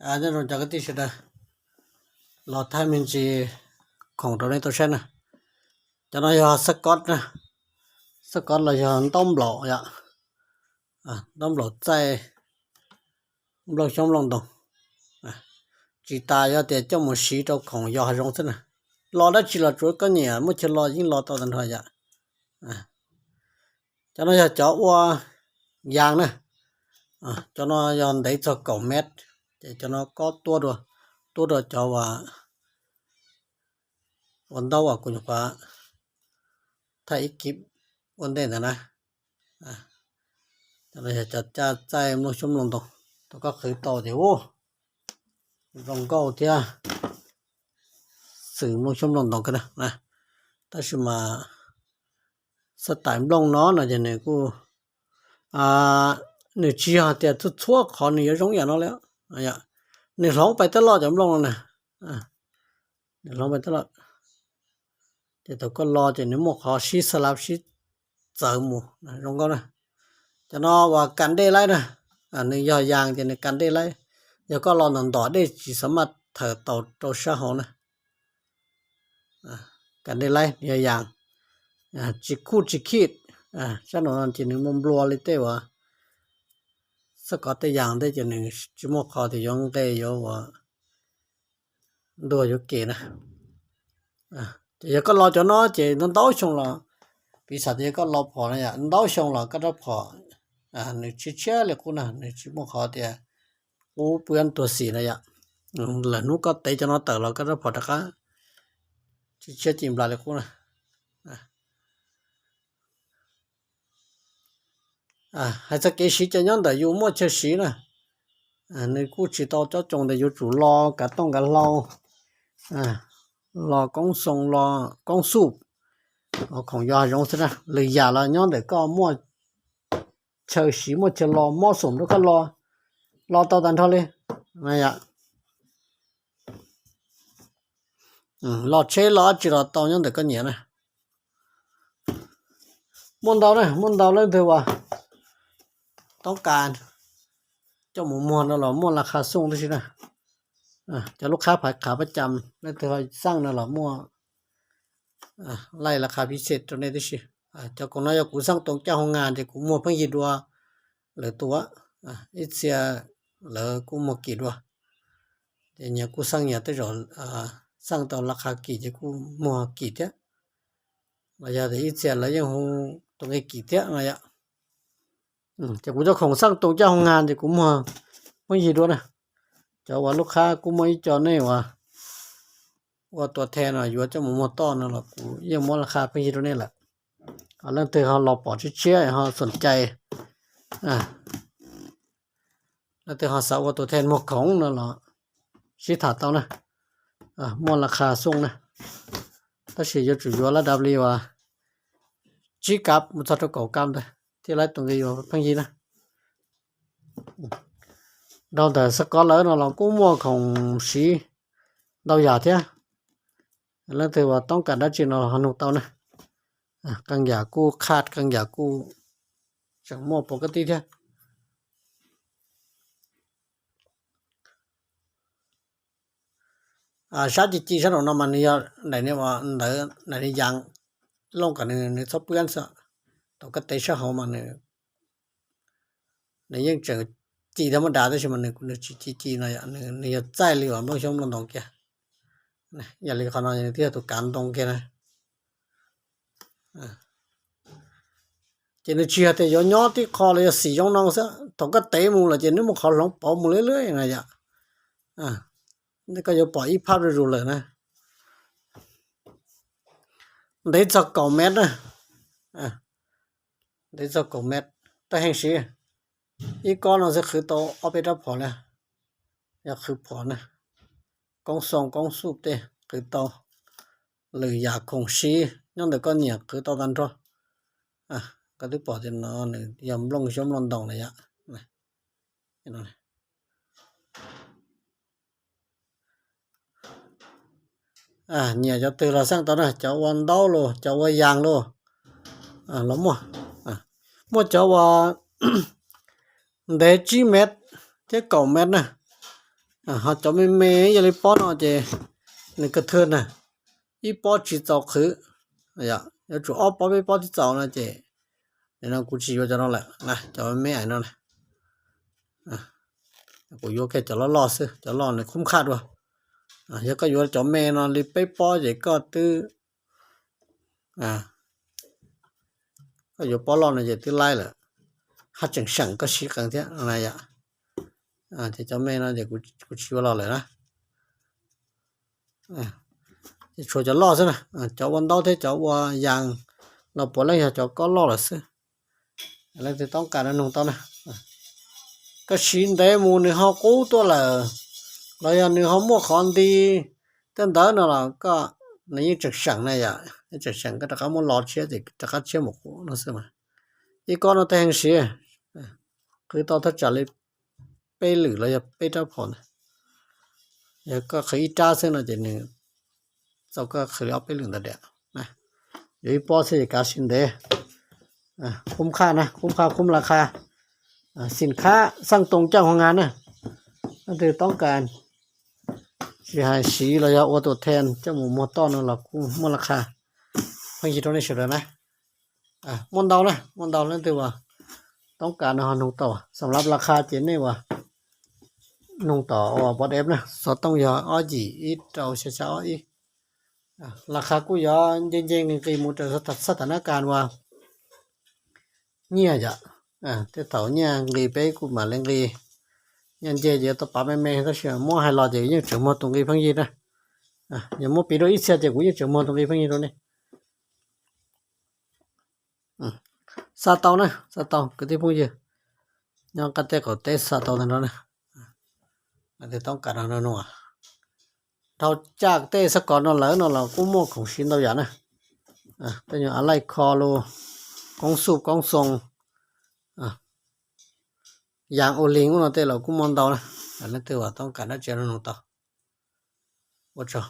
Nyob zoo cov kwv tij sawv daws, los thaij me ntsis khoom rau nej tau saib na. Cov no yog xab kod na, xab kod los yog ntaub nplaum yom, ntaub nplaum txaij nplooj xyoob nplooj ntoos. Tsis tas yog tias coj mus siv rau khoom yos hav zoov xwb na. Lo dab tsi los tsuav koj nyiam, muaj chaw lo yeej lo tau tag nrho yom. Cov no yog cov ua yaas na. Cov no yog ntev txog kaum mev, ces cov no kob tuab dua, tuab dua cov uas ua ntaub uas kuv nyuam qhuav thaij ib kib ua ntej ntawd na. Cov no yog cov caj txaij nplooj xyoob nplooj ntoos, thaum koj qhwv tau ces ua zoo nkauj thiab xwm nplooj xyoob nplooj ntoos kawg na. Tab sis mas xab tais nplooj no no ces nws kuj, nws tsis yog tias txhua txhua qhov nws yuav zoo yam no li. Nws hloov pais tab loj cov nplooj no na. Nws hloov pais tab loj, ces thaum koj lo ces nws muaj qhov sib xab lab sib txawv mus zoo nkauj na. Cov no uas kas dej laib na, nws yog yaas ces nws kas dej laib. Yog koj lo ntom ntom dej tsis xav maj thawm tau rau sab hauv na. Kas dej laib nws yog yaas, tsis khuj tsis khij. Sab no ces nws muaj nplua li tej uas xab kod tej yaas tej ces nws tsis muaj qhov tias yuav nqe yuav ua ntuag yuav ke na. Ces yog koj lo cov no ces ntau ntau xyoo los, piv xam tias yog koj lo phom na yom, ntau xyoo los koj rab phom nws tshiab tshiab li qub na, nws tsis muaj qhov tias qub pwb tuag xim na yom. Lawm hnub koj tev cov no tawm los koj rab phom rov qab tshiab tshiab ci nplas li qub na. Hais txog kev siv ces nyob ntawm yus muaj chaw siv na. Nws kuj tsis tau cob tsoo ntawm yuav tsum lo kav tooj kav hlau, lo koob xoo, lo koob xuj, khoom yos hav zoov xwb na. Lwm yam los nyob ntawm koj muaj chaw siv muaj chaw lo mob xoom rau koj lo, lo tau tag nrho li. Los tsheb los dab tsi los tau nyob ntawm koj nyiam na. Muaj ntau na, muaj ntau leej twg uas toob kas coj mus muag no los muaj las khas xooj tib si na. Cov lub qhab phaiv qhav pab cam leej twg xaj no los muaj laij las khas phiv xej rau nej tib si. Cov koom no yog kuv xaj too caj hoo nga ces kuv muag pheej yig dua lawv tus, ib txhia lawv kuj muag kim dua. Ces nyias kuj xaj nyias tej zaum, xaj tau las khas kim ces kuj muag kim thiab, los yog tias ib txhia lawv yeej hu tus nqi kim thiab no yom. Ces kuv cov khoom xaj too caj hoo nga ces kuv muag pheej yig dua na. Cov uas lub qhab kuj muaj ib co nej uas ua tua the no yuav coj mus muag toj no los kuv yeej muab las khas pheej yig rau nej lawm. Leej twg ho los pom tshiab tshiab ho xom cai, leej twg ho xav ua tus then muag khoom no los sib tham tau na. Muaj las khas xooj na, tab sis yuav tsum yuav lab dav li uas tsib kav mus txog rau kaum kav ntawd thiaj lab tus nqi yuav pheej yig na. Dhau ntawm xab kod lawm no los kuj muaj khoom siv ntau yam thiab. Leej twg uas toob kas dab tsi no ho nug tau na. Qee yam kuj qhaj, qee yam kuj tseem muaj pov kab tib thiab. Sab ci ci sab nraum no mas nws yog daim, ntawd daim ni yas looj kom nws txhob pwb xwb. Thaum koj tev sab hauv mas nws yeej tseem ci thaj mab dav tab sis mas nws tsis ci ci no, nws yog txaij li uas nplooj xyoob nplooj ntoos kiag. Yog li qhov no nws thiaj yog tus kav ntoo kiag na. Ces nws tsis yog tias yuav nyob tib qho los yog xim zoo no xwb, thaum koj tev mus lawm ces nws muaj qhov hloov pauv mus lwj lwj na yom. Koj yuav pom ib phab zuj zus lawm na. Ntev txog kaum mev na. Ntev txog kaum mev, tau heev siv. Ib kob no xwb qhwv tau ob peb rab phom li. Yog qhwv phom na, koob xoo koob xuj tej qhwv tau, lwm yam khoom siv nyob ntawm koj nyiam qhwv tau tag nrho. Koj twb pom tias no nws yog nplooj xyoob nplooj ntoos na yom. Nyiam cov twg los xaj tau na, cov ua ntaub los cov ua yaas los, los muaj. Muaj cov uas ntev tsib mev thiab kaum mev na. Ho cov me me yog li pob no ces nws kawg thwj na, ib pob tsis txaus qhwv, yuav tsum ob pob peb pob thiaj txaus no ces no kuv tsis yuav cov no lawm na, cov me me no. Kuv yuav kiag cov loj loj xwb, cov loj nws khoob qhaj dua. Yog koj yuav cov me no li peb pob ces koj twb, koj yuav pob loj no ces twb laib lawm, haj tseem seem koj siv qees thiab na yom. Ces cov me no ces kuv tsis yuav los lawm na. Ces tshuav cov loj xwb na, cov ua ntaub thiab cov ua yas los puav leej yog cov kob loj lawm xwb. Leej twg toob kas no nug tau na. Koj siv ntev mus nws ho qub tuaj lawm, los yog nws ho muaj qhov nti tej ntawd no los koj, nws yeej tseem seem na yom, yeej tseem seem, koj rov qab muab los tshiab ces rov qab tshiab mus qub no xwb mas. Ib kob no tej heev siv, qhwv tau thaj tsam li peb lwm los yog peb rab phom ntawd. Yog koj qhwv ib rab xwb no ces nws txaus koj qhwv li ob peb lwm ntawd diam. Yuav ib pob xwb ces kav siv ntev. Khoob qhaj na, khoob qhaj khoob la kha. Xin khab xaj toos caj hoo nga na. Leej twg toob kas tsis hais siv los yog ua tus then coj mus muag toj no los kuj muaj la kha. Pheej yig rau nej sawv daws na. Muaj ntau na, muaj ntau, leej twg uas toob kas no ho nug tau. Xam lav la kha ces nej uas nug tom uas WhatsApp na, xov tooj yog ob yim ib rau xya xya ob ib. La kha kuj yuav nce nce nqis nqis mus raws xab thas nab kas uas nyiaj yom. Tej thaum nyiaj nqis peb kuj mam li nqis, nyiaj nce ces tau pav me me tab sis muab hais los ces yeej tseem muag tus nqi pheej yig na. Yog muab piv rau ib txhia ces kuv yeej tseem muag tus nqi pheej yig rau nej. Xa tau na, xa tau kwv tij phooj ywg nyob qab teb qaum teb xa tau tag nrho na. Leej twg toob kas no no, dhau caj tej xab kos no lawm no los kuj muaj khoom siv ntau yam na. Tej nyuag a laij kho los, koob xuj koob xoo, yas ua li ub no tej los kuj muaj ntau na. Leej twg uas toob kas dab tsi no nug tau. Ua tsaug.